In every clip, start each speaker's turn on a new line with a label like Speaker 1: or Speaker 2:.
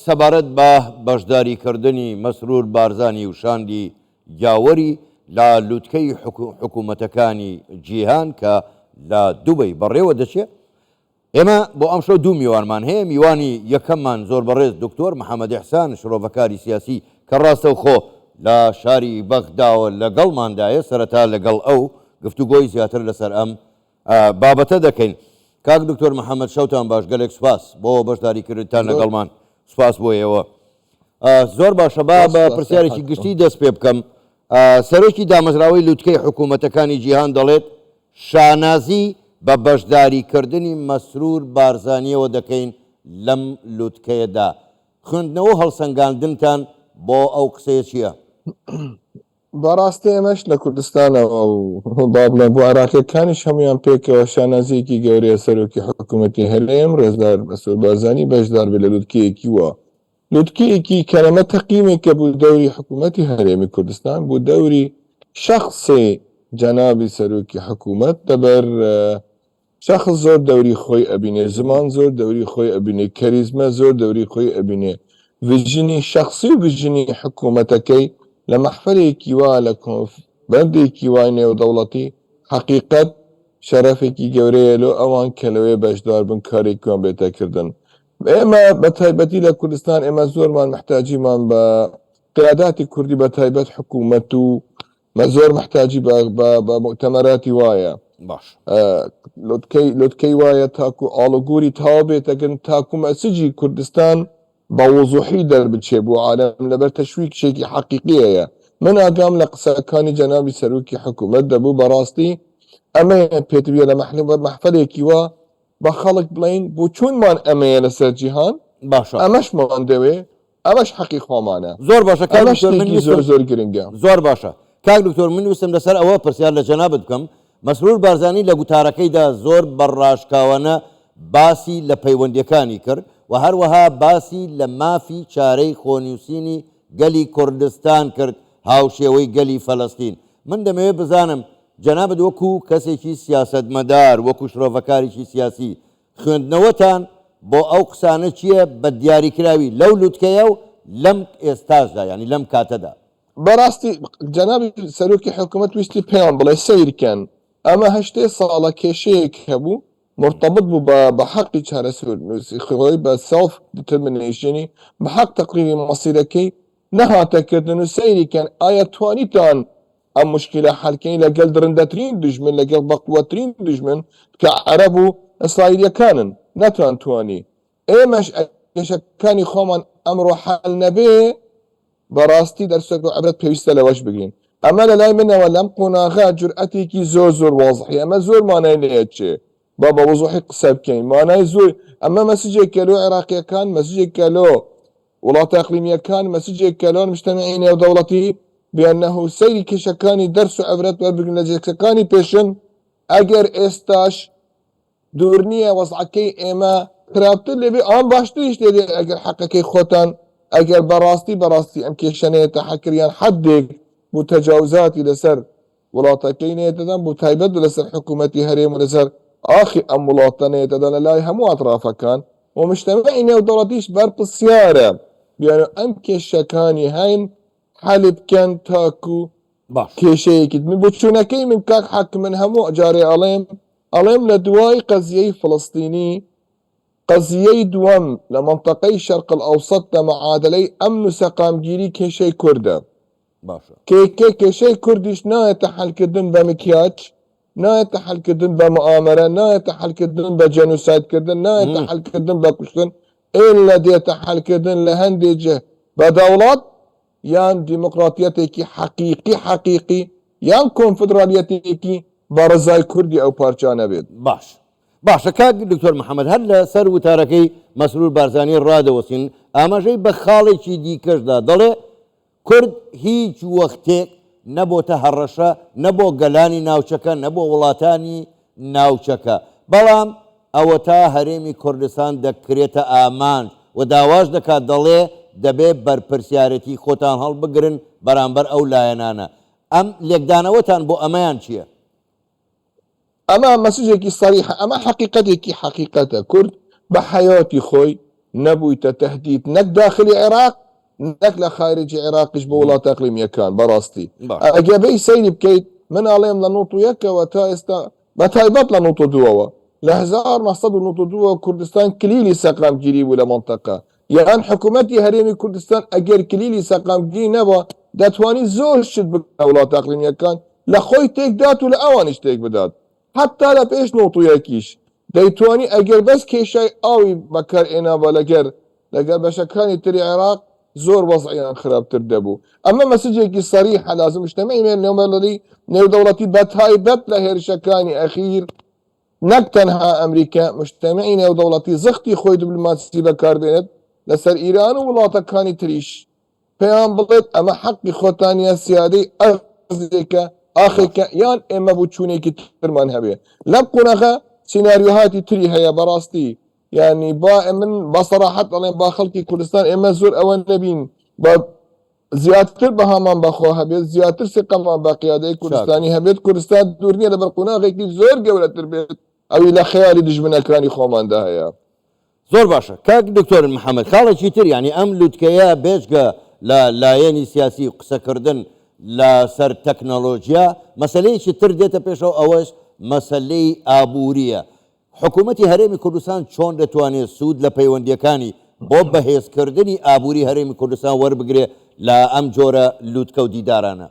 Speaker 1: سەبارەت بە بەشداریکردنی مەسرور بارزانی و شاندی یاوەری لە لوتکەی حکوومەتەکانی جیهان کە لە دوبەی بەڕێوە دەچێ، ئێمە بۆ ئەمشەو دوو میوانمان هەیە، میوانی یەکەممان زۆر بەڕێز دکتۆر محەمەد ئیحسان شرۆڤەکاری سیاسی کە ڕاستەوخۆ لە شاری بەغداوە لەگەڵماندایە، سەرەتا لەگەڵ ئەو گفتوگۆی زیاتر لەسەر ئەم بابەتە دەکەین. کاک دکتۆر محەمەد شەوتان باش گەلێک سوپاس بۆ بەشداری کردنتان لەگەڵمان سوپاس بۆ ئێوە. زۆر باشە با بە پرسیارێکی گشتی دەست پێ بکەم. سەرۆکی دامەزراوەی لوتکەی حکوومەتەکانی جیهان دەڵێت شانازی بە بەشداریکردنی مەسرور بارزانییەوە دەکەین لەم لوتکەیەدا. خوێندنەوە و هەڵسەنگاندنتان بۆ ئەو قسەیە چییە؟
Speaker 2: بەڕاستی ئێمەش لە کوردستانەوە و با بڵێم بۆ عێراقییەکانیش هەموویان پێکەوە شانازییەکی گەورەیە سەرۆکی حکوومەتی هەرێم ڕێزدار مەسرور بارزانی بەشدار بێت لە لوتکەیەکی وا لوتکەیەکی کەرەمە تەقیمێکە بوو دەوری حکوومەتی هەرێمی کوردستان بوو دەوری شەخسی جەنابی سەرۆکی حکوومەت لەبەر شەخس زۆر دەوری خۆی ئەبینێ، زمان زۆر دەوری خۆی ئەبینێ، کەریزمە زۆر دەوری خۆی ئەبینێ، vision ی شەخسی و vision ی حکوومەتەکەی لە مەحفەلێکی وا، لە کۆنفبەندێکی وای نێودەوڵەتی، حەقیقەت شەرەفێکی گەورەیە لۆ ئەوان کە لەوێ بەشدار بن کارێکیان بێتە کردن. ئێمە بە تایبەتی لە کوردستان ئێمە زۆرمان محتاجیمان بە قیاداتی کوردی بە تایبەت حکوومەت و مە زۆر محتاجی بە بە بە موئتەمەراتی وایە.
Speaker 1: باش.
Speaker 2: لوتکەی لوتکەی وایە تاکو ئاڵوگوری تەواو بێتەگن تاکو مەسجی کوردستان بە وزوحی دەربچێ بۆ عالەم لەبەر تەشویکشێکی حەقیقی هەیە من ئاگام لە قسەکانی جەنابی سەرۆکی حکومەت دەبوو بەڕاستی ئەمەیە پێتویە لە مەحفەلێکی وا بە خەڵک بڵێین بۆچوونمان ئەمەیە لەسەر جیهان
Speaker 1: باشە.
Speaker 2: ئەمەشمان دەوێ ئەمەش حەقی خۆمانە.
Speaker 1: زۆر باشە کاک
Speaker 2: ئەمە
Speaker 1: دکتۆر من
Speaker 2: شتێکی
Speaker 1: ویستم
Speaker 2: زۆر زۆر گرنگە.
Speaker 1: زۆر باشە کاک دکتۆر من ویستم لەسەر ئەوە پرسیار لە جەنابت بکەم مەسرور بارزانی لە گوتارەکەیدا زۆر بە ڕاشکاوانە باسی لە پەیوەندیەکانی کرد و هەروەها باسی لە مافی چارەی خۆنووسینی گەلی کوردستان کرد هاوشێوەی گەلی فەلەستین من دەمەوێت بزانم جەنابت وەکو کەسێکی سیاسەتمەدار وەکو شرۆڤەکارێکی سیاسی خوێندنەوەتان بۆ ئەو قسانە چییە بە دیاریکراوی لەو لوتکەیە و لەم ئێستاشدا یانی لەم کاتەدا؟
Speaker 2: بەڕاستی جەنابی سەرۆکی حکومەت ویستی پێیان بڵێ سەیرکەن ئەمە هەشتێ ساڵە کێشەیەک هەبوو مرتبط بوو بە بە حەقی چارەسەرنووسی خۆی بە self determination ی بە حەق تەقریری مەسیرەکەی نەهاتە کردن و سەیری کەن ئایا توانیتان ئەم موشکیلە حەل کەین لەگەل دڕندەترین دوژمن لەگەڵ بەقوەترین دوژمن کە عەرەب و ئیسرائیلیەکانن نەتان توانی ئێمەش کێشەکانی خۆمان ئەمڕۆ حەل نەبێ بەڕاستی دەرسێک و عبرەت پێویستە لەوەش بگرین ئەمە لەلای منەوە لەم قۆناغە جورئەتێکی زۆر زۆر وازحی ئەمە زۆر مانای لێچێ با بە وزوحی قسە بکەین مانای زۆر ئەمە مەسجێکە لۆ عێراقیەکان مەسجێکە لۆ وڵاتە ئەقلیمییەکان مەسجێکە لۆ مجتەمعی نێودەوڵەتی بێنەه و سەیری کێشەکانی دەرس و عبرەت وەربگرن لە جێکەکانی پێشن ئەگەر ئێستاش دوور نییە وەزعەکەی ئێمە خراپتر لێبێ ئەوان باشتریش لێ دێن ئەگەر حەقەکەی خۆتان ئەگەر بەڕاستی بەڕاستی ئەم کێشە نەیەتە حەکر یان حەدێک بۆ تەجاوزاتی لەسەر وڵاتەکەی نەیەتەدان بۆ تایبەت لەسەر حکوومەتی هەرێم و لەسەر ئاخی ئەم وڵاتە نەیەتەدان لە لای هەموو ئەترافەکان و مجتەمەعی نێودەوڵەتیش بەرپرسیارە بیان و ئەم کێشەکانی هەین حەلی بکەن تاکو
Speaker 1: باش.
Speaker 2: کێشەیەکی من بۆچوونەکەی من کاک حاکم من هەموو جارێ ئەڵێم ئەڵێم لە دوای قەزیەی فلستینی قەزیەی دووەم لە مەنتەقەی شەرق الاوسط لە معادلەی ئەمن و سەقامگیری کێشەی کوردە
Speaker 1: باشە.
Speaker 2: کێکێ کێشەی کوردیش نایەتە حەلکردن بە مکیاج، نایەتە حەلکردن بە موئامەرە، نایەتە حەلکردن بە جێنوساید کردن، نایەتە حەلکردن بە کوشتن، ئیللە دێتە حەلکردن لە هەندێ جه بە دەوڵەت یان دیموکراتیەتێکی حەقیقی حەقیقی یان کۆنفدرالیەتێکی بە ڕزای کوردی ئەو پارچانە بێت.
Speaker 1: باش باشە کاک دکتۆر محەمەد هەر لە سەر وتارەکەی مەسرور بارزانی ڕادەوەستین ئاماژەی بە خاڵێکی دیکەش دا دەڵێ کورد هیچ وەختێک نەبۆتە هەڕەشە نە بۆ گەلانی ناوچەکە نە بۆ وڵاتانی ناوچەکە، بەڵام ئەوەتا هەرێمی کوردستان دەکرێتە ئامانج و داواش دەکات دەڵێ دەبێ بەرپرسیارێتی خۆتان هەڵبگرن بەرامبەر ئەو لایەنانە. ئەم لێکدانەوەتان بۆ ئەمەیان چییە؟
Speaker 2: ئەمە مەسجێکی سەریحە، ئەمە حەقیقەتێکی حەقیقەتە، کورد بە حەیاتی خۆی. نەبوویتە تەهدید نەک داخلی عێراق نەک لە خارجی عێراقیش بۆ وڵاتە ئەقلیمیەکان بەڕاستی ئەگەر بێی سەیری بکەیت من ئەڵێم لە نۆت و یەکەوە تا ئێستا بە تایبەت لە نۆت و دووەوە لە 1992 ەوە کوردستان کلیلی سەقامگیری بوو لە مەنتەقە یان حکوومەتی هەرێمی کوردستان ئەگەر کلیلی سەقامگیری نەبا دەتوانی زۆر شت بکات لە وڵاتە ئەقلیمیەکان لە خۆی تێکدات و لە ئەوانیش تێک بدات حەتا لە پێش نۆت و یەکیش دەیتوانی ئەگەر بەس کێشای ئاوی بەکار ئێنابا لەگەر لەگەر بەشەکانی تری عێراق زۆر وەزعیان خراپتر دەبوو. ئەمە مەسجێکی سەریحە لازم مجتەمعی نێومەلەلی نێودەوڵەتی بەتایبەت لە هێرشەکانی ئەخیر نەک تەنها ئەمریکا مجتەمعی نێودەوڵەتی زەختی خۆی دبلۆماسی بەکار بێنێت لەسەر ئیران و وڵاتەکانی تریش پێیان بڵێت ئەمە حەقی خۆتانە سیادەی ئەرزێکە ئاخێکە یان ئێمە بوچوونێکی ترمان هەبێ لەم قۆناغە سیناریۆهاتی تری هەیە بەڕاستی یانی با من بە سەراحەت ئەڵێم با خەڵکی کوردستان ئێمە زۆر ئەوە نەبین با زیاتر بەهامان بەخوا هەبێت زیاتر سقەمان بە قیادەی کوردستانی هەبێت کوردستان دوور نییە لەبەر قۆناغێکی زۆر گەورەتر بێت ئەوی لە خەیالی دژمنەکانی خۆماندا هەیە.
Speaker 1: زۆر باشە کاک دکتۆر محمد خاڵێکی تر یانی ئەم لوتکەیە بێجگە لە لایەنی سیاسی و قسەکردن لە سەر تەکنەلۆجیا مەسەلەیەکی تر دێتە پێشەوە ئەوەش مەسەلەی ئابووریە حکوومەتی هەرێمی کوردستان چۆن دەتوانێت سوود لە پەیوەندییەکانی بۆ بەهێزکردنی ئابووری هەرێمی کوردستان وەربگرێت لە ئەم جۆرە لووتکە و دیدارانە؟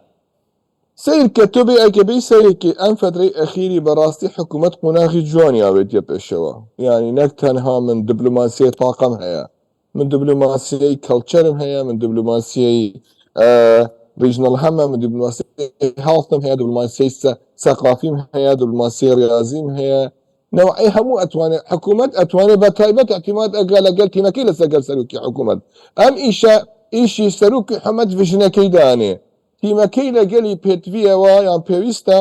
Speaker 2: سەیر کە تۆ بێ ئەگە بێی سەیری کەی ئەم فەترەی ئەخیری بەڕاستی حکوومەت قۆناغی جوانی ئاوێتیە پێشەوە یانی نەک تەنها من دبلۆماسیەی تاقەم هەیە من دبلۆماسیەی culture م هەیە، من دبلۆماسیەی regional هەمە، من دبلۆماسیەی health م هەیە، دبلۆماسیەی سەقافیم هەیە، دبلۆماسیەی ڕیازیم هەیە، نەوعی هەموو ئەتوانێت حکوومەت ئەتوانێت بە تایبەت اعتماد ئەگا لەگەل تیمەکەی لەسەر گەل سەرۆکی حکوومەت ئەم ئیشە ئیشی سەرۆکی حکومەت vision ەکەی دانێ تیمەکەی لەگەلی پێتڤیەوە یان پێویستە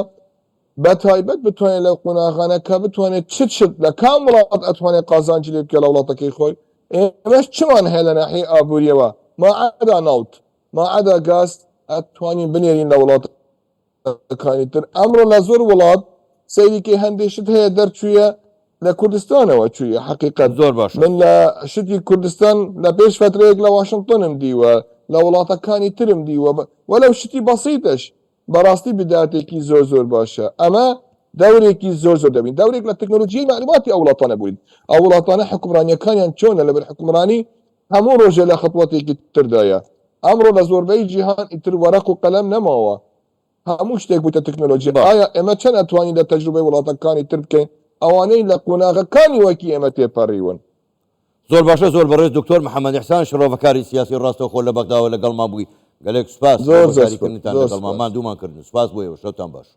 Speaker 2: بە تایبەت بتوانێت لەو قۆناغانە کە بتوانێت چ شت لە کام وڵات ئەتوانێت قازانجی لێ بکە لە وڵاتەکەی خۆی ئێمەش چمان هەیە لە ناحیەی ئابووریەوە ماعەدا نەوت ماعەدا گاز ئەتوانین بنێرین لە وڵاتەکانی تر ئەمڕۆ لە زۆر وڵات سەیریکەی هەندێک شت هەیە دەرچوویە لە کوردستانەوە چوویە حقیقت
Speaker 1: زۆر باشە
Speaker 2: من لە شتی کوردستان لە پێش فترەیەک لە واشنگتۆنم دیوە لە وڵاتەکانی ترم دیوە وەلەو شتی بەسیتەش بەڕاستی بداتێکی زۆر زۆر باشە ئەمە دەورێکی زۆر زۆر دەبین دەورێک لە تەکنۆلۆژیای مەعلوماتی ئەو وڵاتانە بووین ئەو وڵاتانە حوکمڕانیەکانیان چۆنە لەبەر حوکمڕانی هەموو ڕۆژێ لە خەتوەتێکی تردایە ئەمڕۆ لە زۆربەی جیهان ئیتر وەرەق و قەلەم نەماوە هەموو شتێک بووتە تەکنۆلۆژی
Speaker 1: باش.
Speaker 2: ئایا ئێمە چەند ئەتوانین لە تەجروبەی وڵاتەکانی تر بکەین ئەوانەی لە قۆناغەکانی وەکی ئێمە تێپەڕیون.
Speaker 1: زۆر باشە زۆر بەڕێز دکتۆر محمد احسان شڕۆڤەکاری سیاسی ڕاستەوخۆ لە بەغداوە لەگەڵمان بووی گەلێک سوپاس بۆ
Speaker 2: زۆر زۆر
Speaker 1: بەشداری
Speaker 2: سوپاس
Speaker 1: کردنتان
Speaker 2: زۆر
Speaker 1: لەگەڵمان
Speaker 2: سوپاس.
Speaker 1: ماندوومان کردن سوپاس بۆ ئێوە شەوتان باش.